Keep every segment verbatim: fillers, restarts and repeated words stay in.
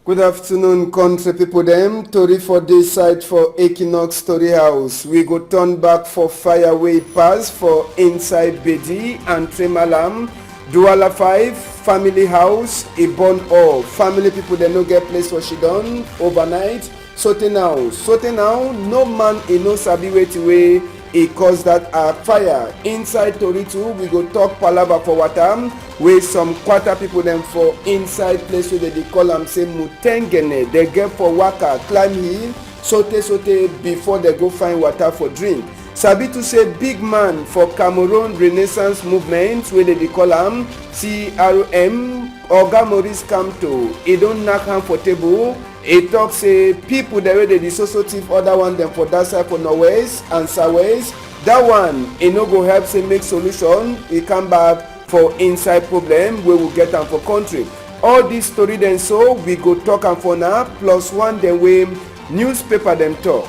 Good afternoon, country people dem. Tori for this side for Equinox Tori House. We go turn back for fire wey pass for inside Bedi and Tremalam. Douala five family house, e burn all. Family people dem no get place for shidon overnight. Sotey now, sotey now, no man e no sabi wetin wey e cause that our fire. Inside tori too, we go talk palava for water wey some kwata people dem for inside place wey dem dey call am say Mutengene, dem get for waka climb hill sotey sotey before dem go find water for drink. Sabi too say big man for Cameroon Renaissance Movement wey dem dey call am C R M, Oga Maurice Kamto, e don knack hand for table. E talk say people dem wey dey di so so thief other one dem for that side for northwest and southwest, that one e no go help say make solution e come back for inside problem wey we get am for country. All this tori dem so we go talk am for una plus one dem wey newspaper dem talk.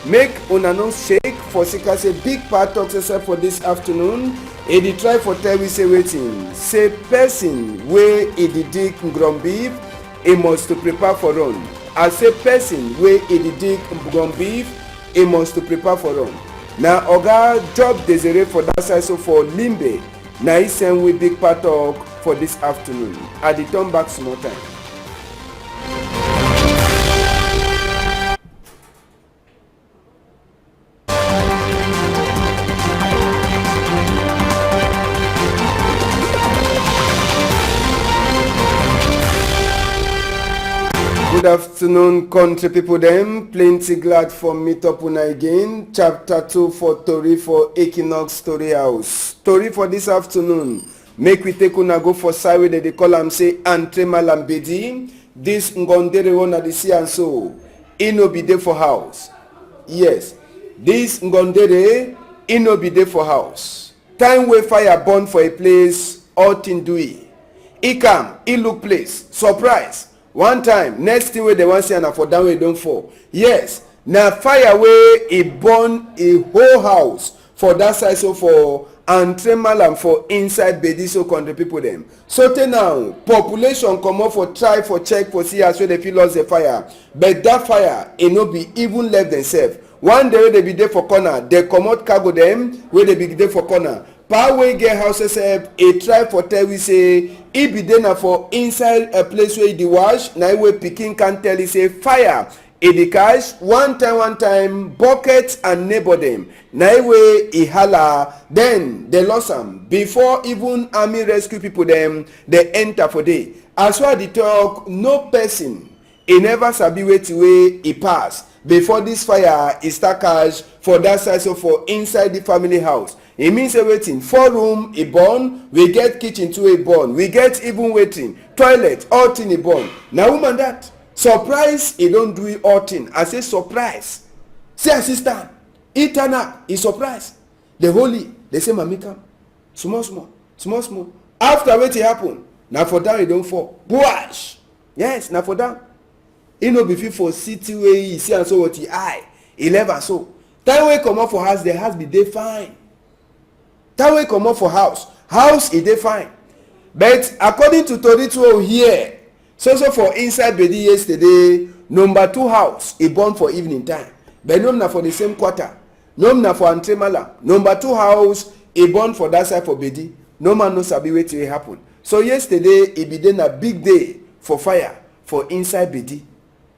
Make una no shake for sika say big pa talk say sef for this afternoon. E dey try for tell we say wetin? Say person wey e dey dig ngrom beef, e must to prepare for run. I say person wey e dey dig ngrom beef, e must to prepare for run. Na Oga Job Desire for that side so for Limbe, na e send we big pa talk for this afternoon. I dey turn back small time. Good afternoon, country people dem. Plenty glad for meet up una again. Chapter two for Tori for Equinox Tori House. Tori for this afternoon. Make we take una go for side wey dem dey call am say Entremalam Bedi. This Ngondere wey una dey see am so, e no be dey for house. Yes, this Ngondere, e no be dey for house. Time wey fire burn for a place, all thing do e. E come, e look place, surprise. One time, next thing wey dem wan see am na for down wey e don fall. Yes, na fire wey e burn e whole house for that side so for Entremalam for inside Bedi so country people dem. Sotey now, population comot for try for check for see as wey dem fit lost the fire. But that fire, e no be even left themselves. One day wey dem be dey for corner, dem comot cargo dem wey dem be dey for corner. Pa wey get house sef, e try for tell we say e be dey na for inside a place wey e dey wash, na e wey pikin come tell e say fire e dey catch. One time, one time, bucket and neighbor dem, na e wey e hala, then dem lost am. Before even army rescue people dem, dem enter for dey. As wey I dey talk, no person e never sabi wetin wey e pass before this fire e start catch for that side so for inside the family house. E mean say wetin? Four room e burn, we get kitchen too e burn, we get even wetin? Toilet, all thing e burn. Na woman that. Surprise, e don do e all thing. I say surprise. See as e stand. E turn up, e surprise. Dey hold e, dey say, "Mami, come." Small, small, small, small. After wetin happen, na for down e don fall. Buash! Yes, na for down. E no be fit for city wey e see am so with e eye, e level am so. Time wey e comot for house, the house be dey fine. Time wey e comot for house, house e dey fine. But according to tori too wey we hear, so so for inside Bedi yesterday, number two house e burn for evening time. But no na for the same quarter. No na for Entremalam. Number two house e burn for that side for Bedi. No man no sabi wetin wey happen. So yesterday e be dey na big day for fire for inside Bedi.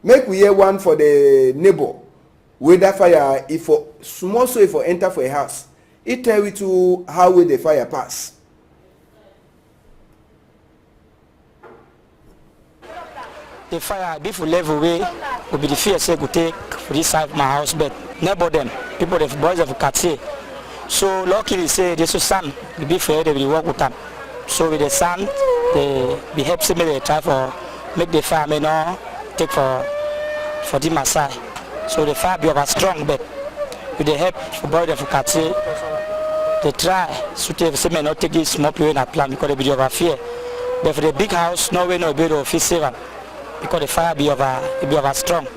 Make we hear one for the neighbor wey that fire e for small so e for enter for e house. E tell we too how wey the fire pass. The fire be for level wey we be the fear say go take for this side of my house, but neighbor dem, people dem, boys of quartier. So luckily say dey so sand we be for here, dey be work with am. So with the sand, dey be help say make dey try for make the fire may no take for for the my side. So the fire be over strong, but we dey help for boy dem for quartier. Dey try so tey say may no take this small play wey na plan because dey be dey over fear. But for the big house, no way no be dey fit save am because the fire be over, e be over strong.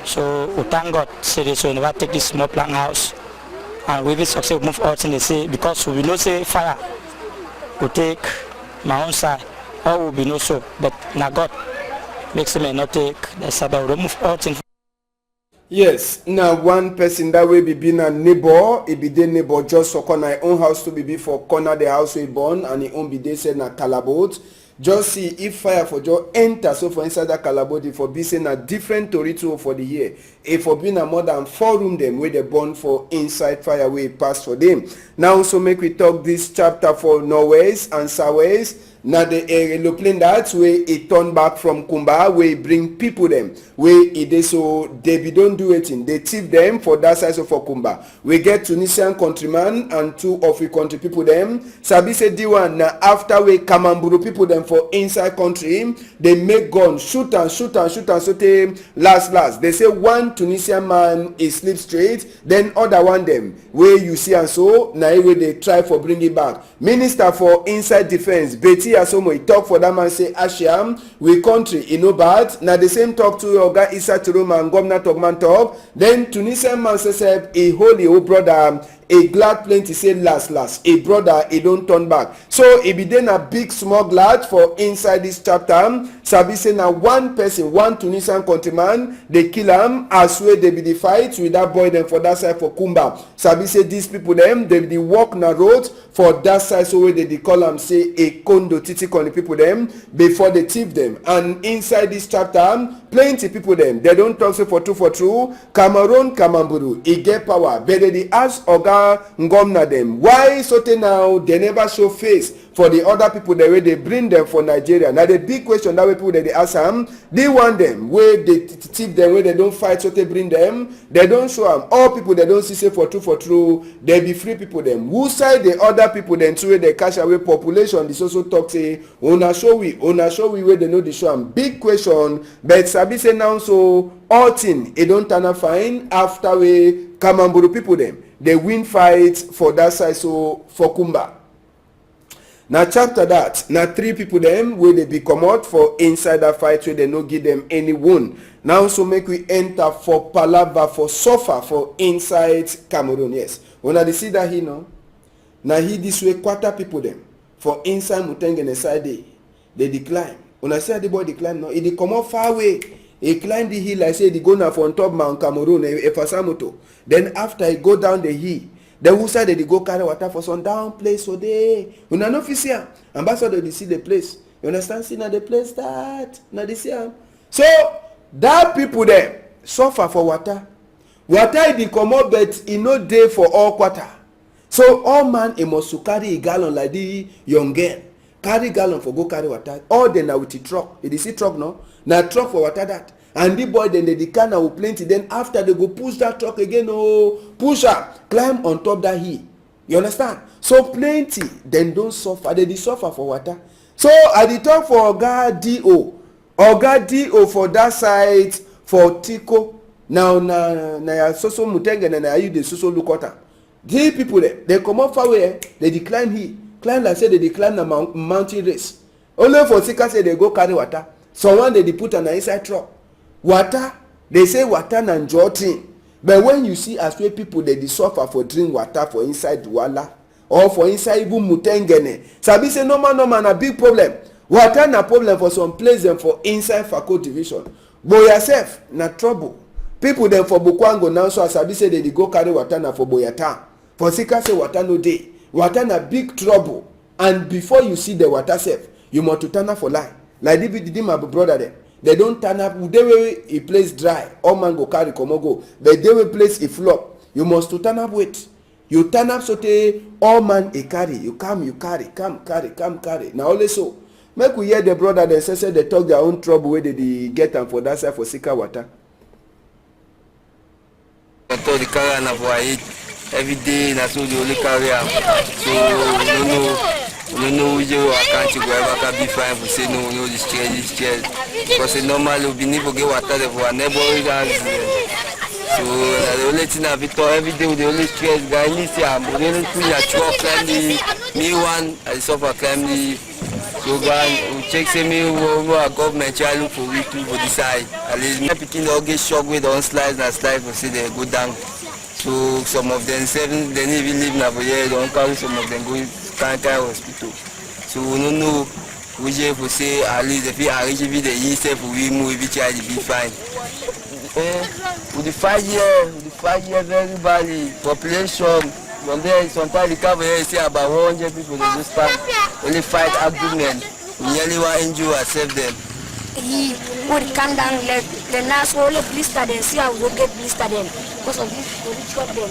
So we thank God say dey so we never take this small plan house, and we even success move all thing dey say because we know say fire go take my own side. All we be know so, but na God Make say make no take the Sabbath, we don move all thing. Yes, na one person that wey be be na neighbor, e be dey neighbor just for corner, e own house too be be for corner the house wey e born, and e own be dey say na kalabot. Just see if fire for just enter so for inside that kalabot, e for be say na different tori too for the year. E for be na more than four room dem wey dey burn for inside fire wey pass for dem. Now so make we talk this chapter for northwest and southwest. Na the aeroplane that wey e turn back from Kumba wey bring people dem wey e dey so dey be don do wetin dey thief dem for that side so for Kumba. We get Tunisian countryman and two of we country people dem. Sabi say the one na after wey Kamamburu people dem for inside country dey make gun shoot am, shoot am, shoot am sotey last last dey say one Tunisian man e sleep straight, then other one dem wey you see am so na e wey dey try for bring it back. Minister for inside defence, Betty Asomo, e talk for that man say, Ashiam, we country e no bad. Na the same talk to Oga Isa Chiroma and Governor Togman talk. Then Tunisian man say, sef, e hold e old brother, e glad plenty say last last, e brother e don turn back. So e be dey na big small glad for inside this chapter. Sabi say na one person, one Tunisian countryman, dey kill am as wey dey be the fight with that boy dem for that side for Kumba. Sabi say these people dem dey be the work na road for that side so wey dey dey call am say Ekondo Titi Koni people dem before dey thief dem. And inside this chapter, plenty people dem dey don talk say for true for true, Cameroon Kamamburu e get power, but dey dey ask Oga Ngomna dem why sotey now dey never show face for the other people dem wey dey bring dem for Nigeria. Na the big question that wey people dem dey ask am. The one dem wey dey t- t- thief dem wey dey don fight sotey bring dem, dey don show am. All people dey don see say for true for true dey be free people dem. Who side the other people dem too wey dey catch am wey population dey so so talk say una show we, una show we wey dey no dey show am. Big question, but sabi say now so all thing e don turn am fine after wey Kamamburu people dem dey win fight for that side so for Kumba. Na chapter that, na three people dem wey dey be comot for inside that fight wey dey no give dem any wound. Now so make we enter for palava for suffer for inside Cameroon. Yes, una dey see that hill no? Na hill this wey kwata people dem for inside Mutengene side dey, dey dey climb. Una see how the boy dey climb no? E dey comot far way. E climb the hill like say e dey go na for on top Mount Cameroon, e, e Fasamoto. Then after e go down the hill, then who side dey dey go carry water for some down place for there? Una no fit see am. Ambassador dey see the place. You understand? See na the place that na dey see am. So that people dem suffer for water. Water e dey comot but e no dey for all quarter. So all man e must to carry e gallon like the young girl. Carry gallon for go carry water. All dem na with e truck. You dey see truck no? Na truck for water that. And the boy dem dey dey carry am with plenty. Then after dey go push that truck again oh, push am, climb on top that hill. You understand? So plenty dem don suffer. Dey dey suffer for water. So I dey talk for Oga D O. Oga D O for that side for Tiko. Now na na ya so so Mutengene na you dey so so look at am. The people dem dey comot far way eh, dey dey climb hill, climb like say dey dey climb na mount, mountain race. Only for sika say dey go carry water. Some one dey dey put am na inside truck. Water, dey say water na njo thing. But when you see as wey people dey dey suffer for drink water for inside Douala or for inside even Mutengene, sabi say normal normal na big problem. Water na problem for some place dem for inside Fako division. Buea sef na trouble. People dem for Bukwango now so I sabi say dey dey go carry water na for Buea town. For sika say water no dey. Water na big trouble. And before you see the water sef, you must to tana for line. Like the, the, the my brother dem, dey don tana. Dey wey e place dry, all man go carry comot go. But dey wey place e flop, you must to tana wait. You tana sotey all man e carry, you come, you carry, come carry, come carry. Na only so. Make we hear the brother dem say say dey talk their own trouble wey dey dey get am for that side for sika water. Doctor dey carry am na for her head. Every day na so dey only carry am. So we no know, we no know which day our country go ever come be fine for say no, we no dey stress, dey stress. Because say normally we be need for get water dem for our neighboring houses dem. So na the only thing I fit talk. Every day we dey only stress. Guy, me see am, we dey only push na truck climb the main one, I dey suffer climb the So guy, we check say me we, we our government try look for we too for this side. At least my pikin don get shock wey don slice na slice for say dey go down. So some of dem seven, dem no even live na for here. Don carry some of dem go kind kind hospital. So we no know. Wi je for say at least dem fit arrange, if dem yi sef, we move, we fit try to be fine. Eh, we dey fight here, we dey fight here very badly. Population, from there, sometimes we come here, see about one hundred people dey just fight. Only fight argument. We nearly wan injure ourselves dem. He would come down, let the nurse only blister dem, see how we go get blister dem because of this police problem.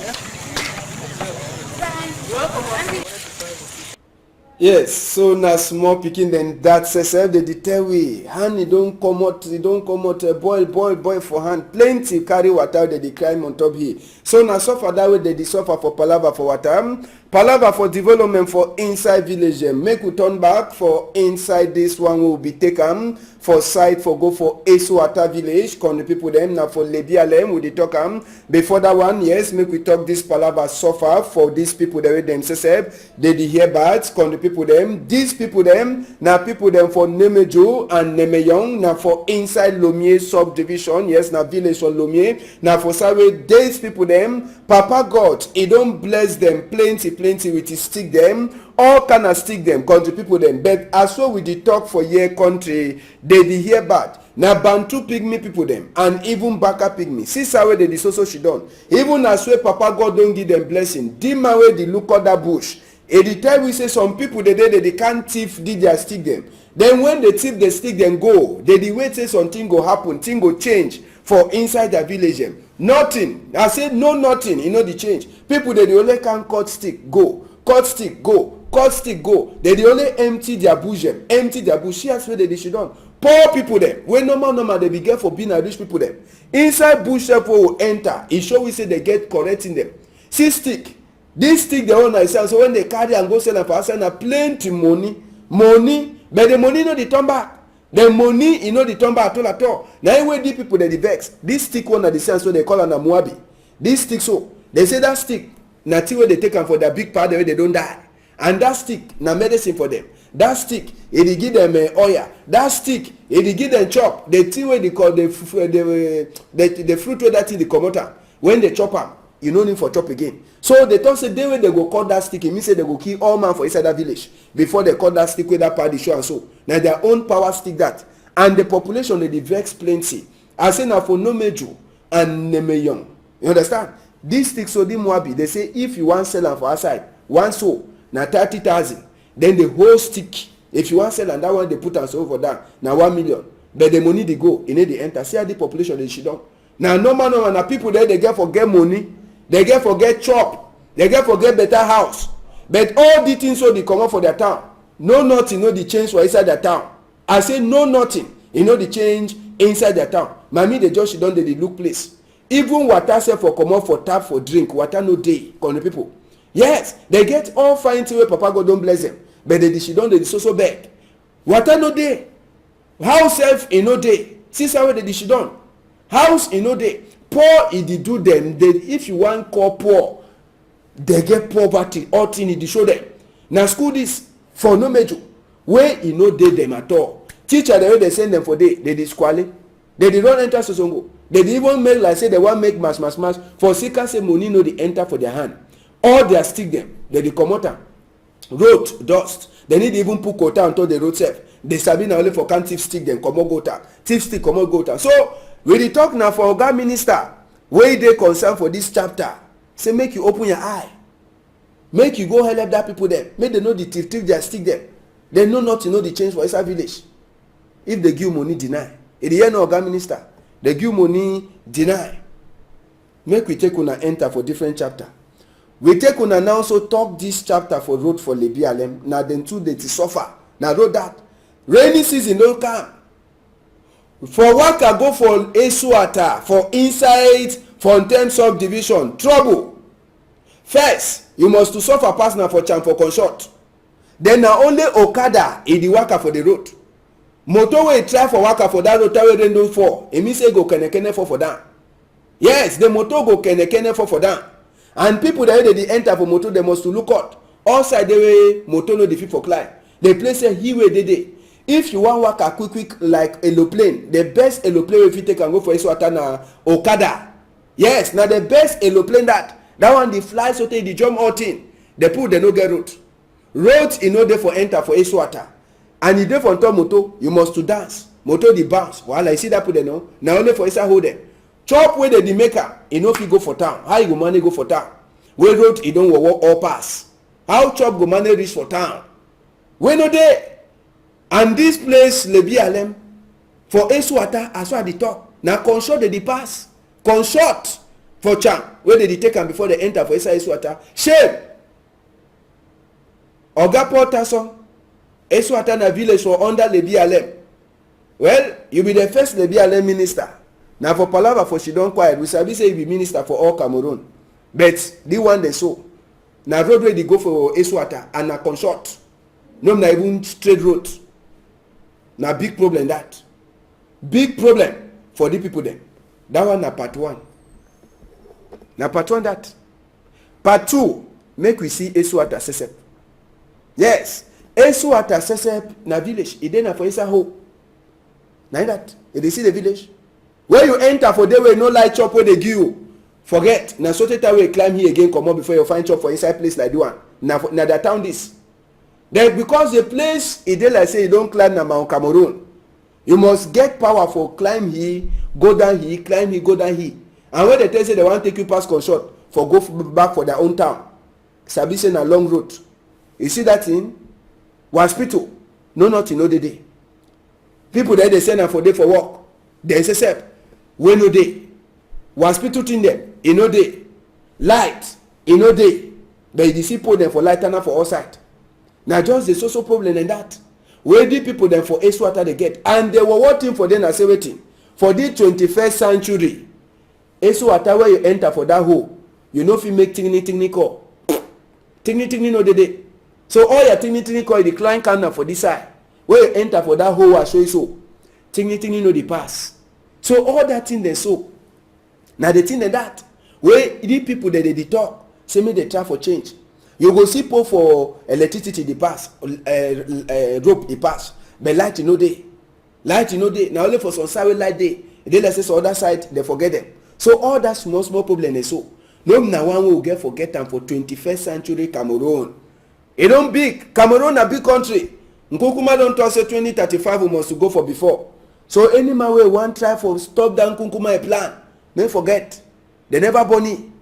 Yes, so na small pikin dem that sef dey dey tell we hand e don comot, e don comot, eh, boil, boil, boil for hand. Plenty carry water, dey dey climb on top hill. So na suffer that wey dey dey suffer for palava for water. Palava for development for inside village dem. Make we turn back for inside this one wey we be take am for side for go for Esuata village. Country people dem, na for Lebialem we dey talk am. Before that one, yes, make we talk this palava suffer for these people dem wey dem sef dey dey hear bad. Country people dem, these people dem na people dem for Nemejo and Nemeyong, na for inside Lomie subdivision. Yes, na village for Lomie. Na for side wey these people dem, Papa God, e don bless dem plenty plenty with his stick dem, all kind of stick dem, country people dem. But as so we dey talk for here, country dey dey hear bad. Na Bantu pygmy people dem and even Baka pygmy. See side wey dey dey so so sidon. Even as wey Papa God don give dem blessing, the man wey dey look other bush, e dey tell we say some people dey dey, dey dey can thief the their stick dem. Then when dey thief the stick dem go, dey dey wait say something go happen, thing go change for inside their village dem. Nothing. I say no nothing, e no dey change. People dey dey only can cut stick go, cut stick go, cut stick go. Dey dey only empty their bush dem, empty their bush. See as wey dey dey sidon. Poor people dem, wey normal normal dey be get for be na rich people dem. Inside bush sef wey we enter, e show we say dey get correct thing dem. See stick. This stick dem wey una dey see am so, when dey carry am go sell am for outside, na plenty money, money. But the money no dey turn back. The money e no dey turn back at all at all. Na im wey the people dem dey vex. This stick wey una dey see am so, dey call am na Moabi. This stick so, dey say that stick na thing wey dey take am for their big pa dem wey dey don die. And that stick na medicine for dem. That stick, e dey give dem, eh, oil. That stick, e dey give dem chop. The thing wey dey call the f- f- the, the, the fruit wey that thing dey comot am. When dey chop am, you no need for chop again. So dey talk say day wey dey go cut that stick, e mean say dey go kill all man for inside that village before dey cut that stick wey that pa dey show am so. Na their own power stick that. And the population dey dey vex plenty. I say na for Nomeju and Nemeyong. You understand? This stick so, the Moabi, dey say if you wan sell am for outside, one so, na thirty thousand. Then the whole stick, if you wan sell am, that one dey put am so for down, na one million. But the money dey go, e no dey enter. See how the population dey sidon. Na normal normal, na people dem dey get for get money, dey get for get chop, dey get for get better house. But all the things wey dey comot for their town, no nothing no dey change for inside their town. I say no nothing, e no dey change inside their town. Mami dey just sidon, dey dey look place. Even water sef for comot for tap for drink, water no dey, country people. Yes, dey get all fine thing wey Papa God don bless dem, but dey dey sidon, dey dey so so beg. Water no dey. House sef e no dey. See side wey dey dey sidon. House e no dey. Poor e dey do dem. Dey, if you wan call poor, dey get poverty. All thing e dey show dem. Na school this for Nomeju wey e no dey dem at all. Teacher dem wey dey send dem for dey, dey dey squale. Dey dey run enter sosongo. Dey dey even make like say dey wan make mass mass mass for sika say money no dey enter for their hand. All their stick dem, dey dey comot am. Road dust. Dem need even put quota on top the road sef. Dey sabi na only for can thief stick dem comot go town. Thief stick comot go town. So we dey talk na for Oga Minister wey dey concern for this chapter. Say make you open your eye. Make you go help that people dem. Make dem no dey thief thief their stick dem. Dem no nothing no dey change for inside village. If dey give money, deny. E dey hear no, Oga Minister? Dey give money, deny. Make we take una enter for different chapter. We take una now so talk this chapter for road for Lebialem. Na dem too dey to suffer. Na road that. Rainy season don come. For waka go for Esuata, for inside Fontaine subdivision, trouble. First, you must to suffer pass na for Cham for Consort. Then na only okada e dey waka for the road. Motor wey try for waka for that road, time wey rain don fall, e mean say e go kene kene fall for down. Yes, the motor go kene kene fall for down. And people dem wey dey dey enter for motor, dem must to look out. All side dey wey motor no dey fit for climb. The place say highway dey dey. If you wan waka quick quick like aeroplane, the best aeroplane wey fit take am go for Esuata na okada. Yes, na the best aeroplane that. That one dey fly so tey e dey jump all thing. The people dem no get road. Road e no dey for enter for Esuata. And you dey for on top motor, you must to dance. Motor dey bounce. Wahala, you see that people dem, no? Na only for inside hole dem. Chop wey dem dey make am, e no fit go for town. How you go manage go for town? Wey road e don wowo all pass. How chop go manage reach for town? Wey no dey. And this place, Lebi Alem, for Esu Ata, as I dey talk, na consort dem dey pass. Consort for Chang, wey dem dey take am before dem enter for inside Esu Ata. Shame! Oga Paul Tasson, Esu Ata na village for under Lebi Alem. Well, you be the first Lebi Alem minister. Na for palava for she don quiet. We sabi say you be minister for all Cameroon. But the one dey so, na road wey dey go for Esu Ata and na consort. No, na even straight road. Na big problem that. Big problem for the people dem. That one na part one. Na part one that. Part two, make we see Esu Ata Sesep. Yes, Esu Ata Sesep na village. E dey na for inside hole. Na that. You dey see the village? Where you enter for there wey no like chop wey dey give you. Forget. Na so tey wey you climb hill again comot before you find chop for inside place like this one. Na for, na their town this. Then because the place e dey like say you don climb na Mount Cameroon, you must get power for climb hill, go down hill, climb hill, go down hill. And when dem tell you say dem wan take you pass consort for go f- back for their own town, sabi say na long road. You see that thing? Waspito, no nothing no dey dey. People dem dey send am for dey for work. Dem say sef, wey no dey. Waspito thing dem, e no dey. Light, e no dey. But you dey see pole dem for light tana for all side. Na just the so so problem like that. Wey the people dem for Esu Ata dey get. And the wowo thing for dem na say wetin? For the twenty-first century, Esu Ata wey you enter for that hole, you no fit make tingini tingini call. Tingini tingini no dey dey. So all your tingini tingini call, you dey climb come na for this side. Wey you enter for that hole, I show you so. Tingini tingini no dey pass. So all that thing dem so, na the thing dem that. Wey the people dem dey dey talk, say make dem try for change. You go see pole for electricity dey pass, eh, eh, rope dey pass, but light e no dey. Light e no dey. Na only for some side wey light dey. E dey like say some other side dem forget dem. So all that small small problem dey so. No be na one wey we get forget am for twenty-first century Cameroon. E don big. Cameroon na big country. Nkunkuma don talk say twenty thirty-five we must go for before. So any man wey wan try for stop that Nkunkuma e plan, make forget. Dem never born yi.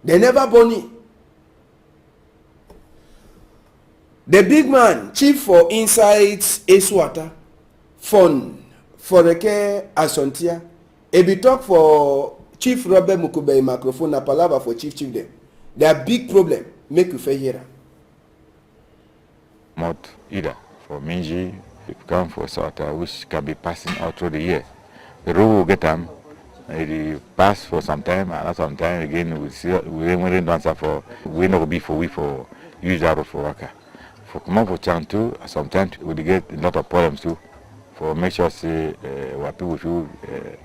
Dem never born yi. The big man, chief for inside Esu Ata, Fon Foreke Asontia, e be talk for Chief Robert Mukube microphone, na palava for chief chief dem. Their big problem, make you fair hear am. Mot either for Minji, if you come for Sota, which can be passing all through the year. The road will get am, it dey pass for some time, and some time again we see we rain when rain don start for we no go be for we for use that road for waka. For comot for Chang too, sometimes we dey get a lot of problems too. For make sure say uh, our people fit uh,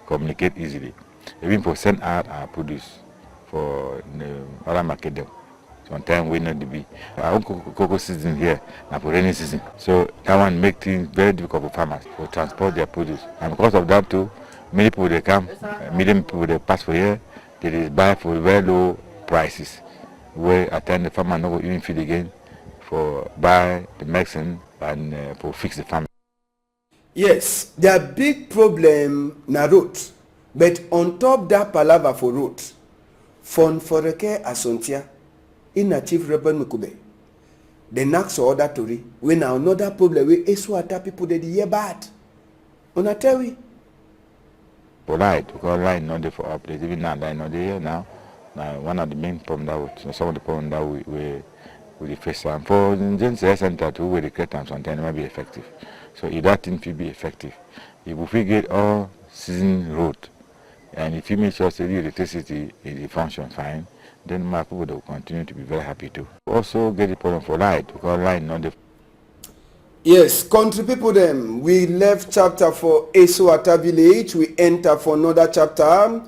communicate easily. Even for send out our produce for the other market dem. Sometimes we no dey be. Our own cocoa, cocoa season here na for rainy season. So that one make things very difficult for farmers to transport their produce. And because of that too, many people dey come, uh, many people dey pass for here, they dey buy for very low prices. Wey at times the farmer no go even fit again for buy the medicine and uh, for fix the farm. Yes, their big problem na road, but on top that palava for road, Fon Foreke Asontia, e na Chief Reverend Mukube, dey knack some other tori wey na another problem wey Esu Ata people dey dey hear bad. Una tell we. For light, because light no dey for our place. Even now, light no dey here now. Na one of the main problem that we, some of the problem that we we, we dey face am. For Njense Health Center too, we dey create am sometimes, e no be effective. So if that thing fit be effective, if we fit get all season road, and if we make sure say the electricity e dey function fine, then my people dey continue to be very happy too. Also get the problem for light, because light no dey. Yes, country people dem, we left chapter for Esu Ata village, we enter for another chapter.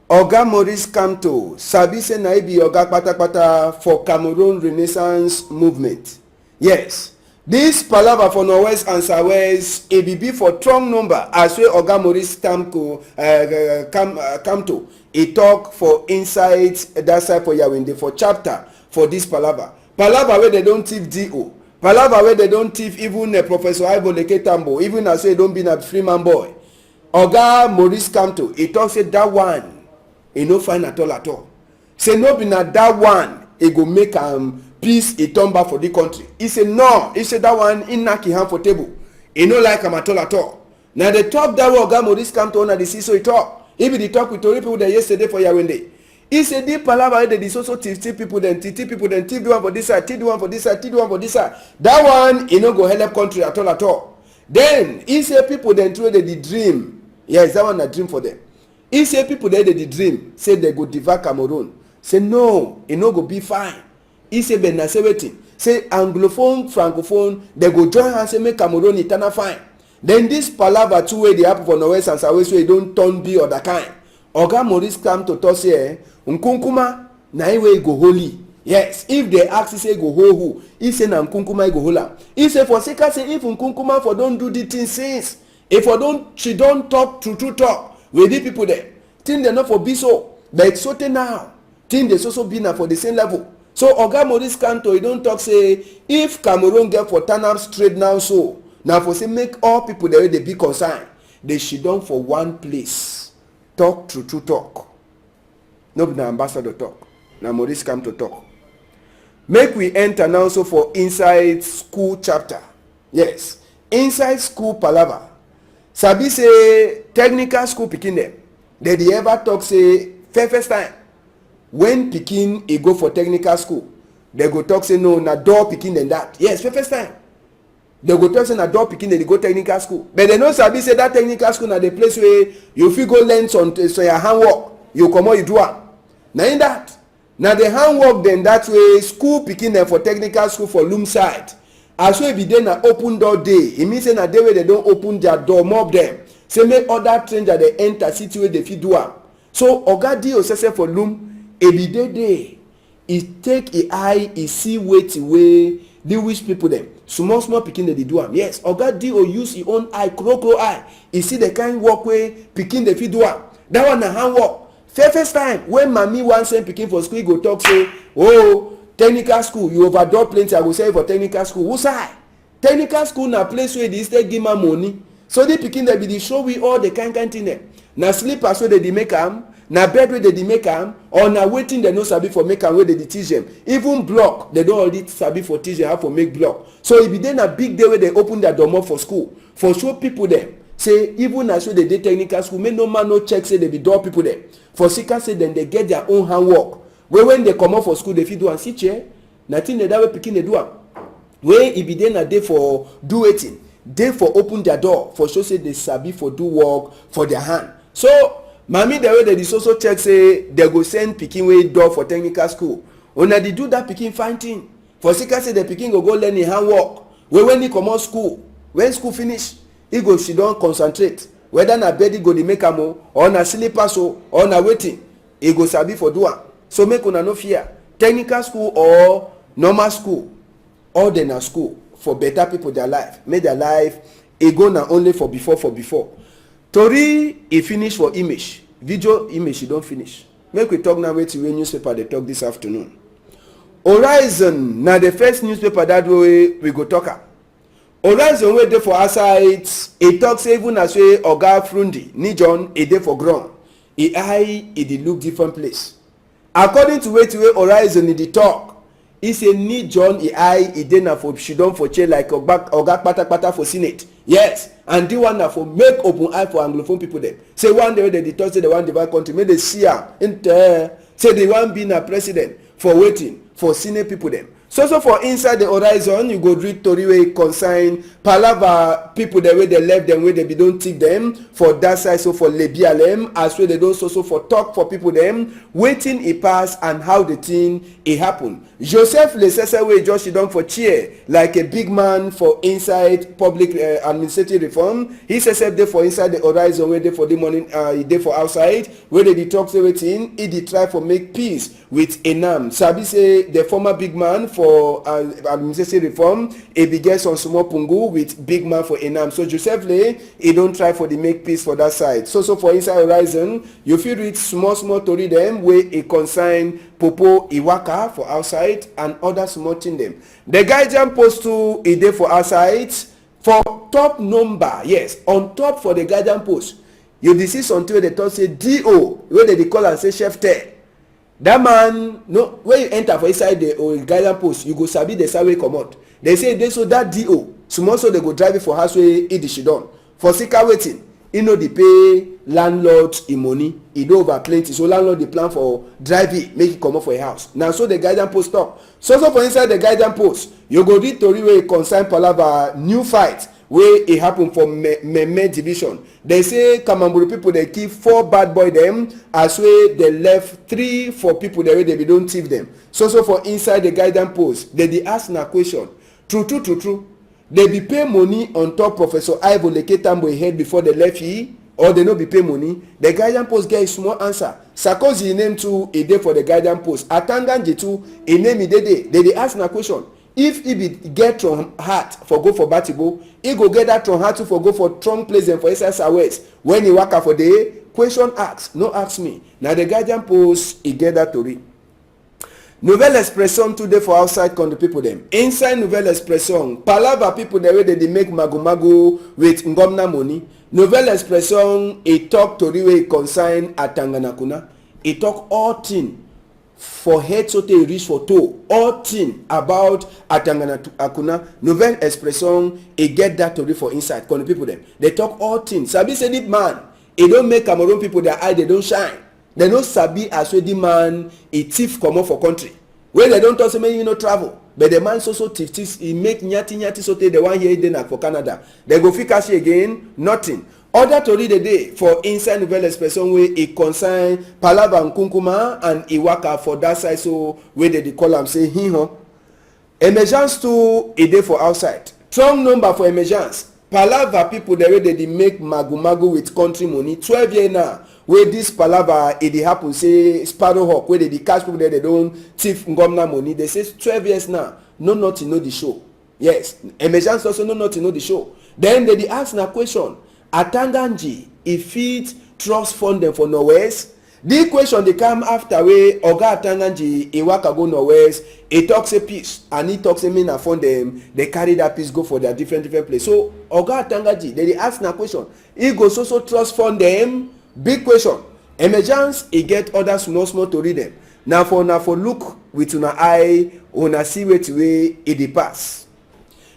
Oga Maurice Kamto, sabi say na e be oga kpatakpata for Cameroon Renaissance Movement. Yes, this palava for Northwest and Southwest, e be be for strong number as wey Oga Maurice Kamto, uh, Kam, uh, Kamto, e talk for inside that side for Yawende for chapter for this palava. Palava wey dem don thief D O. Palava wey dem don thief even, eh, Professor Ivo Leke Tambo, even as e don be na free man boy. Oga Maurice Kamto, e talk say that one, e no fine at all at all. Say no be na that one e go make am peace e turn back for the country. E say no, e say that one, e knack e hand for table. E no like am at all at all. Na the talk that wey Oga Maurice Kamto, na the see so e talk. E be the talk with tori people dem yesterday for Yawunde. E say the palava wey dem dey so so thief thief people dem, thief thief people dem, thief the one for this side, thief the one for this side, thief the one for this side. That one, e no go help country at all at all. Then e say people dem too wey dem dey dream. Yes, that one na dream for them. E say people dem dey dey dream say dem go devour Cameroon. Say no, e no go be fine. E say but na say wetin? Say Anglophone, Francophone, dem go join hand say make Cameroon e tana fine. Then this palava too wey dey happen for Northwest and Southwest wey e don turn be other kind. Oga Maurice Kamto talk say, eh, Nkunkuma na e wey e go hold e. Yes, if dem ask e say e go hold who, e say na Nkunkuma e go hold am. E say for sake say if Nkunkuma for don do the thing since, e for don, she don talk true true talk with the people dem, thing dem no for be so. But sotey now, thing dey so so be na for the same level. So Oga Maurice Kamto, e don talk say if Cameroon get for turn up straight now so, na for say make all people dem wey dey be concern, dey sidon for one place, talk true true talk. No be na ambassador talk, na Maurice Kamto talk. Make we enter now so for inside school chapter. Yes, inside school palava. Sabi say technical school pikin dem, dem dey ever talk say first first time when pikin e go for technical school, dem go talk say no, na dull pikin dem that. Yes, first first time. Dem go talk say na dull pikin dem dey go technical school. But dem no sabi say that technical school na the place wey you fit go learn some, some your handwork. You comot, you do am. Na in that. Na the handwork dem that wey school pikin dem for technical school for Loum side. As wey e be dey na open door day. E mean say na day wey dem don open their door mop dem. Say make other stranger dem enter city wey dem fit do am. So Oga D O sef sef for Loum, e be dey dey. E take e eye, e see wetin wey the which people dem, small small pikin dem dey do am. Yes, Oga D O use e own eye, kro kro eye. E see the kind work wey pikin dem fit do am. That one na handwork. First first time when mami wan send pikin for school, e go talk say, oh, technical school, you overdraw plenty, I go send you for technical school. Who side? Technical school na place wey dey take give man money. So the pikin dem be dey show we all the kind kind thing dem. Na slippers wey dem dey make am, na bed wey dem dey make am, or na wetin dem no sabi for make am wey dem dey teach dem. Even block, dem don already sabi for teach dem how for make block. So e be dey na big day wey dem open their domot for school for show people dem say even as wey dem dey technical school, make no man no check say dem be dull people dem. For sika say dem dey get their own handwork wey when dem comot for school dem fit do am. See chair, na thing dem that wey pikin dey do am. Wey e be dey na dey for do wetin? Dey for open their door for show say dem sabi for do work for their hand. So mami dem wey dem dey so so check say dem go send pikin wey dull for technical school, una dey do that pikin fine thing. For sika say the pikin go go learn e handwork. Wey when e comot school, when school finish, e go sidon concentrate whether na bed e go dey make am o, or na slippers o, or na wetin, e go sabi for do am. So make una no fear. Technical school or normal school, all dem na school for better people their life. Make their life e go na only for before, for before. Tori e finish for image, video image e don finish. Make we talk now wetin wey newspaper dey talk this afternoon. Horizon na the first newspaper that wey we go talk am. Horizon wey dey for outside, e talk say even as wey Oga Frundi, Ni John, e dey for ground, e eye e dey look different place. According to wetin wey Horizon e dey talk, e say Ni John e eye e dey na for sidon for chair like Oga, Oga kpatakpata for Senate. Yes, and the one na for make open eye for Anglophone people dem. Say one day wey dem dey talk say dem wan divide country, make dem see am. Nteh, say dem wan be na president for wetin? For Senate people dem. So so for inside the Horizon, you go read tori wey concern palava people dem wey dem left dem, wey dem be don thief dem for that side. So for Lebialem, as wey dem don so so for talk for people dem wetin e pass and how the thing e happen. Joseph Lesese wey just sidon for chair like a big man for inside public, eh, administrative reform, he sef sef dey for inside the Horizon wey dey for the morning, uh, e dey for outside, wey dem dey talk say wetin e dey try for make peace with ENAM. Sabi say the former big man for, uh, administrative reform, e be get some small pungu with big man for ENAM. So Joseph Le, e don try for the make peace for that side. So so for inside Horizon, you fit read small small tori dem wey e concern Popo Iwaka for outside. and other small thing dem. The Guardian Post too, e dey for outside. For top number, yes, on top for the Guardian Post, you dey see something wey dey talk say D O, wey dey dey call am say chef tell. That man, no, when you enter for inside the, oh, Guardian Post, you go sabi the side wey comot. Dey say dey so that D O, small so dey go drive yi for house wey e dey sidon. For sika wetin? E no dey pay landlord e money. E don over plenty, so landlord dey plan for drive yi make e comot for e house. Na so the Guardian Post talk. So so for inside the Guardian Post, you go read tori wey concern palava new fight wey e happen for Me-, Meme division. Dey say Kamamburi people dey kill four bad boy dem, as wey dey left three for people dem wey dey be don thief dem. So so for inside the Guardian Post, dey dey ask na question. True true, true true, dey be pay money on top Professor Ivo Leke Tambo e head before dey left yi, or dey no be pay money? The Guardian Post get yi small answer. Sarkozy e name too, e dey for the Guardian Post. Atanga Nji too, e name e dey dey. Dey dey ask na question. If e be get strong heart for go for Batibo, e go get that strong heart too for go for strong place dem for inside South West. When e waka for dey, question ask, no ask me. Na the Guardian Post e get that tori. Nouvelle Expression too dey for outside country people dem. Inside Nouvelle Expression, palava people dem wey dey dey make mago-mago with ngomna money. Nouvelle Expression e talk tori wey e concern Atanganakuna. E talk all thing for head sotey e reach for toe. All thing about Atanganakuna. Nouvelle Expression e get that tori for inside country people dem. Dey talk all thing. Sabi say this man, e don make Cameroon people their eye dey don shine. Dem no sabi as wey the man e thief comot for country. Wey dem don talk say make e no travel, but the man so so thief thief, e make nyati nyati sotey dem wan hear e dey na for Canada. Dem go fit catch yi again? Nothing. Other tori dey dey for inside Nouvelle Expression wey e concern palava Nkunkuma and e waka for that side so wey dem dey call am say Hinho. Emergence too e dey for outside. Strong number for Emergence. Palava people dem wey dey dey make mago-mago with country money. Twelve year now wey this palava e dey happen, say Sparrow Hawk wey dey dey catch people dem dey don thief ngomna money. Dey say twelve years now, no nothing no dey show. Yes, Emergence also, no nothing no dey show. Then dey dey ask na question. Atanga Nji e fit trust fund dem for Northwest? The question dey come after wey Oga Atanga Nji e waka go Northwest, e talk say peace, and e talk say make na fund dem dey carry that peace go for their different different place. So Oga Atanga Nji, dey dey ask na question, e go so so trust fund dem? Big question. Emergence e get other small small tori dem. Na for una for look with una eye, una see wetin wey e dey pass.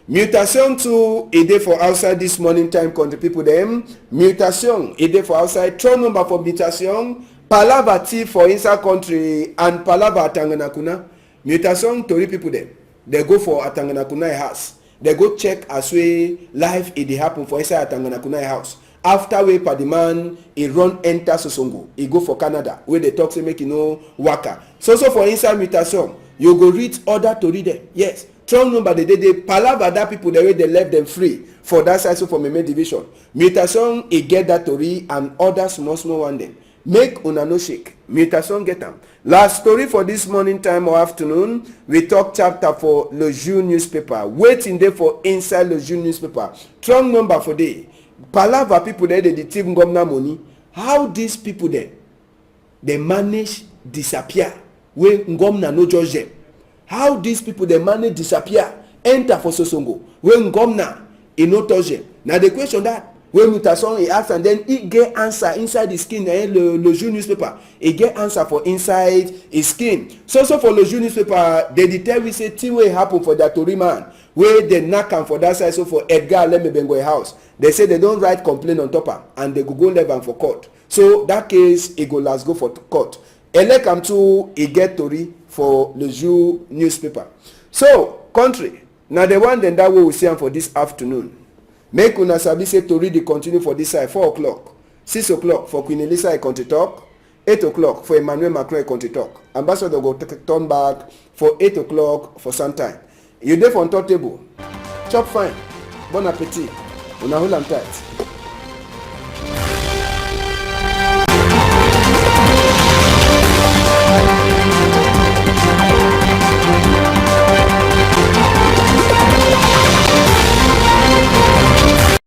Mutation too e dey for outside this morning time, country people dem. Mutation e dey for outside. Strong number for Mutation. Palava thief for inside country and palava Atanganakuna. Mutation tori people dem, dey go for Atanganakuna house. Dey go check as wey life e dey happen for inside Atanganakuna house. After wey padi man e run enter Sosongo, e go for Canada, wey dey talk say make e no waka. So so for inside Mutation, you go read other tori dem. Yes, strong number dey dey dey. Palava that people dem wey dey left dem free for that side so for Meme division. Mutation e get that tori and other small small one dem. Make una no shake. Mutation get am. Last story for this morning time or afternoon, we talk chapter for Le Jour newspaper. Wetin dey for inside Le Jour newspaper? Strong number for dey. Palava people dem dey dey thief ngomna money. How these people dem dey manage disappear wey ngomna no judge dem? How these people dem manage disappear, enter for Sosongo, wey ngomna e no touch dem? Na the question that wey Mutation e ask, and then e get answer inside the skin, eh, Le, Le Jour newspaper. E get answer for inside e skin. So so for Le Jour newspaper, dey dey tell we say thing wey happen for their tori man, wey dey knack am for that side so for Edgar Aleme Bengo house. Dey say dey don write complaint on top am, and dey go go leave am for court. So that case e go last go for court. Elect am too e get tori for Le Jour newspaper. So country, na the one dem that wey we see am for this afternoon. Make una sabi say tori dey continue for this side. Four o'clock, six o'clock for Queen Elisa e country talk, eight o'clock for Emmanuel Macron e country talk. Ambassador go t-, turn back for eight o'clock for some time. You dey for on top table. Chop fine. Bon appetit. Una hold am tight.